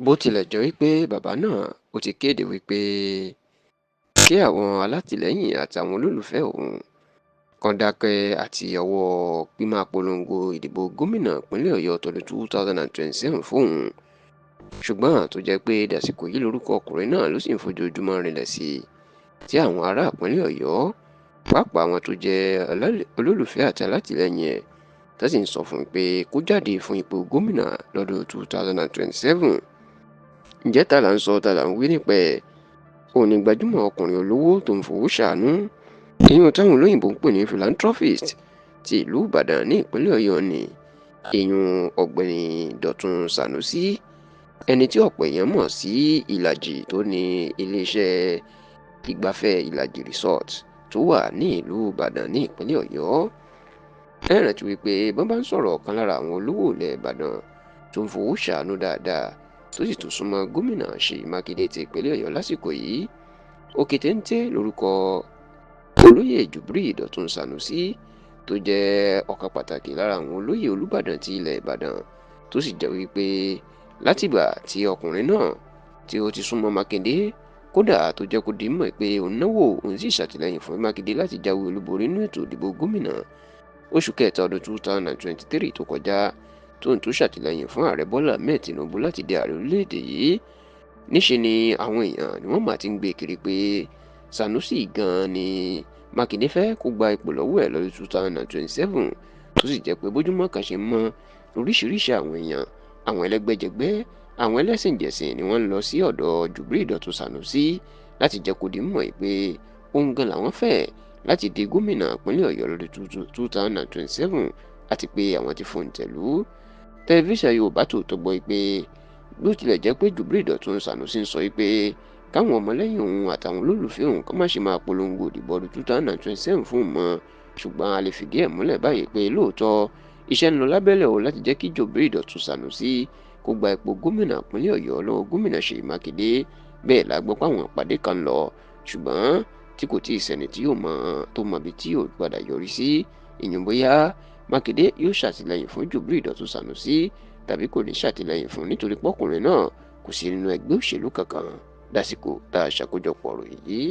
Bó tilẹ̀ jẹ́ wípé bàbá náà ó ti kéde wípé kí àwọn alátìlẹyìn àtàwọn olólùfẹ́ òun kan dákẹ́ àti ọwọ́ pímáa polongo ìdìbò gómìnà ìpínlẹ̀ Ọ̀yọ́ tọdún 2027 fóun, ṣùgbọ́n tó jẹ́ pé dàsìkò yìí lórúkọ ọkùnrin náà ló sì ń fojoojúmọ́ rinlẹ̀ sí i tí àwọn ará ìpínlẹ̀ Ọ̀yọ́, pàápàá àwọn tó jẹ́ olólùfẹ́ àti alátìlẹyìn ẹ̀, tó sì ń sọ fún un pé kó jáde fún ipò gómìnà lọ́dún 2027. Ǹjẹ́ ta là ń sọ, ta là ń wí nípa ẹ̀? Òun ni gbajúmọ̀ ọkùnrin olówó tó ń fowó ṣàánú, ìyún táwọn olóyìnbó ń pè ní philanthropist ti ìlú Ìbàdàn ní ìpínlẹ̀ Ọ̀yọ́ ni, ìyún Ọ̀gbẹ́ni Dọ̀tun Sànúsí, ẹni tí ọ̀pọ̀ èèyàn mọ̀ sí Ìlàjì, tó ní iléeṣẹ́ ìgbafẹ́ Ìlàjì Resort tó wà ní ìlú Ìbàdàn ní ìpínlẹ̀ Ọ̀yọ́. Ẹ rántí wípé bọ́n bá ń sọ̀rọ̀ ọ̀kan lára àwọn olówó ilẹ̀ Ìbàdàn tó ń fowó ṣàánú dáadáa, tó sì tún súnmọ́ gómìnà Ṣèyí Mákindé ti ìpínlẹ̀ Ọ̀yọ́ lásìkò yìí, òkè téńté lórúkọ olóyè Jubril Dọ̀tun Sànúsí, tó jẹ́ ọ̀kan pàtàkì lára àwọn olóyè Olúbàdàn ti ilẹ̀ Ìbàdàn, tó sì jẹ́ wípé látìgbà tí ọkùnrin náà tí ó ti súnmọ́ Mákindé, kódà tó jẹ́ kó di mọ̀ pé òun náwó, òun sì ṣàtìlẹ́yìn fún Mákindé láti jáwé olúborí nínú ètò ìdìbò gómìnà oṣù kẹta ọdún 2023 tó kọjá, tó ń tún ṣàtìlẹ́yìn fún ààrẹ Bọ́lá Ahmed Tinubu láti di ààrẹ orílẹ̀-èdè yìí. Níṣe ni àwọn èèyàn ni wọ́n máa ti ń gbé kiri pé Sànúsì gan-an ni Mákindé fẹ́ kó gba ipò lọ́wọ́ ẹ̀ lọ́dún 2027, tó sì jẹ́ pé bójúmọ́ kan ṣe mọ́ oríṣiríṣi àwọn èèyàn, àwọn ẹlẹ́gbẹ́jẹgbẹ́, àwọn ẹlẹ́sìnjẹ̀sìn ni wọ́n ń lọ sí ọ̀dọ̀ Jubril Dọ̀tun Sànúsí láti jẹ́ kó di mọ̀ pé òun gan làwọn fẹ́ láti di gómìnà ìpínlẹ̀ Ọ̀yọ́ lọ́dún 2027, àti pé àwọn ti fòǹtẹ̀lù. Tẹlifíṣàn Yorùbá Tòótọ́ gbọ́ pé bó tilẹ̀ jẹ́ pé Jubril Dọ̀tun Sànúsí ń sọ pé káwọn ọmọlẹ́yìn òun àtàwọn olólùfẹ́ òun kọ́ má ṣe máa polongo ìdìbò ọdún 2027 fún un mọ́, ṣùgbọ́n a lè fìdí ẹ̀ múlẹ̀ báyìí pé lóòótọ́ iṣẹ́ ń lọ lábẹ́lẹ̀ o láti jẹ́ kí Jubril Dọ̀tun Sànúsí kó gba ipò gómìnà ìpínlẹ̀ Ọ̀yọ́ lọ́wọ́ gómìnà Ṣèyí Mákindé. Bẹ́ẹ̀ la gbọ́ páwọn ìpàdé kan lọ, ṣùgbọ́n tí kò tí ì sẹ́ni tí yóò mọ tó mọ ibi tí yóò padà yọrí sí, ìyún bóyá Mákindé yóò ṣàtìlẹ́yìn fún Jubril Dọ̀tun Sànúsí tàbí kò ní ṣàtìlẹ́yìn fún, nítorí pọ́kùnrin náà kò sí nínú ẹgbẹ́ òṣèlú kankan lásìkò tá a ṣàkójọpọ̀ ọ̀rọ̀ yìí.